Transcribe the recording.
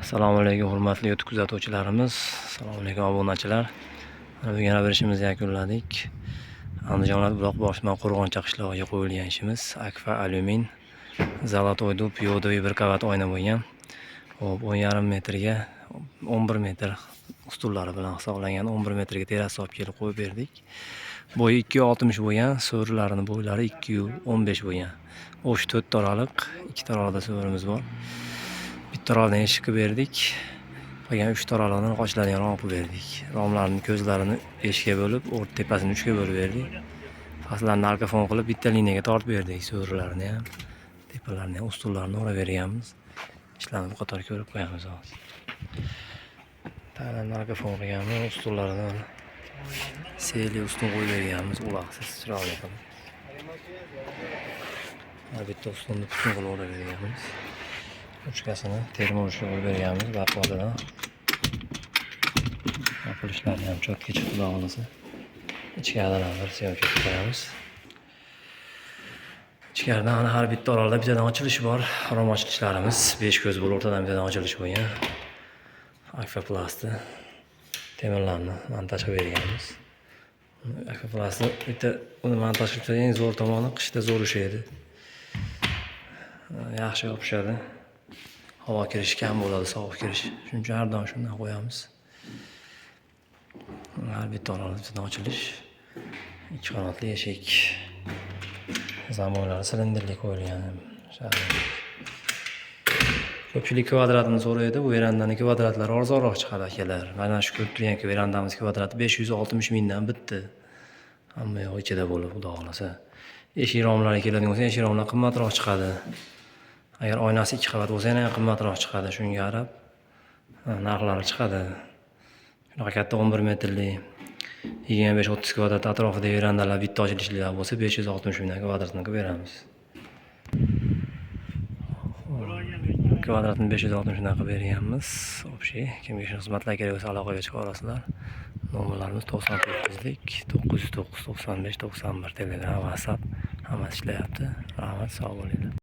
Assalomu alaykum, hurmatli YouTube kuzatuvchilarimiz. Assalomu alaykum, obunachilar. Mana bugun yana bir ishimizni yakunladik. Andijon viloyati, Buloqboshi tuman, Qo'rg'oncha qishlog'iga qo'yilgan ishimiz Akfa alyumin золотой дуб йодовый bir qavat oyna bo'lgan. Xo'p, 10,5 metrga 11 metr ustunlari bilan hisoblangan 11 metrga terrasa olib kelib qo'yib berdik. Bo'yi 2,60 bo'lgan, so'rilarini bo'ylari 2,15 bo'lgan. O'sha 4 oraliq, 2 oraliqda so'rimiz bor. Bitta oraliqdan eshik qilib berdik. Qolgan 3 oraliqdan ochiladigan rom qilib berdik. Romlarni ko'zlarini beshga bo'lib, o'rta tepasini 3 ga bo'lib berdik. Pastlarini argafon qilib bitta liniyaga tortib berdik so'rilarini ham. Tepalarini ham, ustunlarini o'rab berganmiz. Ishlarni bu qator ko'rib qo'yamiz hozir. Taglarni argafon qilganmiz, ustunlarini seli ustun qo'yib berganmiz, uloqsiz, chiroyli qilib. Har bitta ustunni butun qilib o'rab berganmiz. Ruchkasini termo ruchka qo'yib berganmiz baquvvatidan. Yopilishlari ham чётко chiqdi, xudo xohlasa. Ichkaridan ham bir съёмка qilib qo'yamiz. Ichkaridan ana har bitta oralda bittadan ochilishi bor. Rom ochilishlarimiz 5 ko'z bo'lib, o'rtadan bittadan ochilish bo'lgan. Akfa plasti temirlarni montaj qilib berganmiz. Akfa plasti bitta uni montaj qilib, eng zo'r tomoni qishda zo'r ushlaydi. Yaxshi yopishadi. Havo kirishi kam bo'ladi, sovuq kirishi. Shuning uchun har doim shundan qo'yamiz. Har bitta oralda bittadan ochilish. Ikki qanotli eshik. Zamoylari silindrli qo'yilgan. Ko'pchilik kvadratini so'raydi. Bu verandani kvadratlari arzonroq chiqadi, akalar. Mana shu ko'rib turgan verandamiz kvadrati 560 mingdan bitdi. Hamma yoq ichida bo'lib, xudo xohlasa. Eshik romlariga keladigan bo'lsa, eshik romlar qimmatroq chiqadi. Agar oynasi ikki qavat bo'lsa, yana ham qimmatroq chiqadi. Shunga qarab narxlari chiqadi. Shunaqa katta 11 metrli, 25-30 kvadrat atrofida verandalar, bitta ochilishlilar bo'lsa, 560 mingdan kvadratini qilib beramiz. Kvadratini 560 mingdan qilib berganmiz. Общий kimga shu xizmatlar kerak bo'lsa, aloqaga chiqa olasizlar. Nomerlarimiz 99lik 909 95 91, Telegram, WhatsApp, hammasi ishlayapti. Rahmat, sog' bo'linglar.